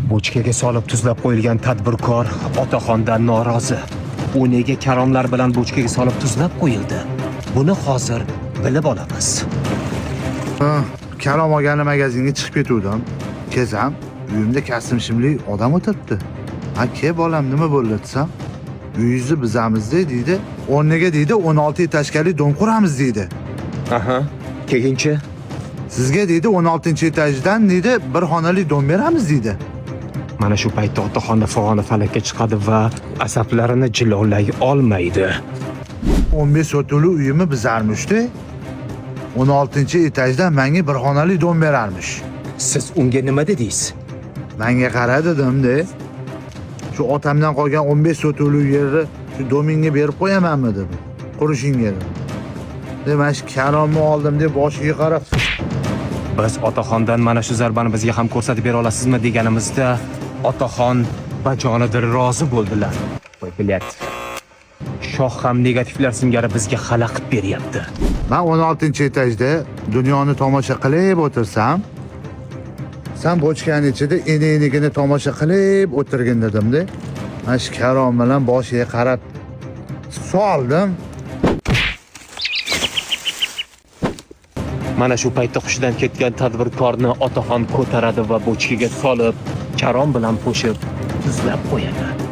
Bochkaga solib tuzlab qo'yilgan tadbirkor otaxondan norozi. U nega karomlar bilan bochkaga solib tuzlab qo'yildi? Buni hozir bilib olamiz. Kalom olgani magazinga chiqib ketuvdim. Kelsam, uyimda kostyum shimli odam o'tiribdi. Ha, ke bolam, nima bo'ldi desam, uyingizni bizamizda deydi. O'rniga deydi 16 etajkali dom quramiz deydi. Aha, keyinchi? Sizga deydi 16-etajdan deydi bir xonali dom beramiz deydi. Mana shu paytda otaxonni fig'oni falakka chiqadi va asablarini jilovlay olmaydi. 15 sotuvli uyimni bizarmishdi. 16-etajdan menga bir xonali dom berarmish. Siz unga nima dedingiz? Menga qara dedim-de. Shu otamdan qolgan 15 sotuvli yerni shu domingga berib qo'yamanmi dedim. Qurishingga dedim. De mana shu kalomni oldim deb boshiga qarab Biz otaxondan mana shu zarbani bizga ham ko'rsatib bera olasizmi deganimizda otaxon bajonidir rozi bo'ldilar. Voy bilyat. Shoh ham negativlar singari bizga xalaqit beryapti. Men 16-etajda dunyoni tomosha qilib o'tirsam, sen bochkani ichida enangnikini tomosha qilib o'tirgin dedim-de. Mana shu kalom bilan boshiga qarab soldim. Mana shu paytda hushidan ketgan tadbirkorni otaxon ko'taradi va bochkaga solib, karom bilan qo'shib tuzlab qo'yadi.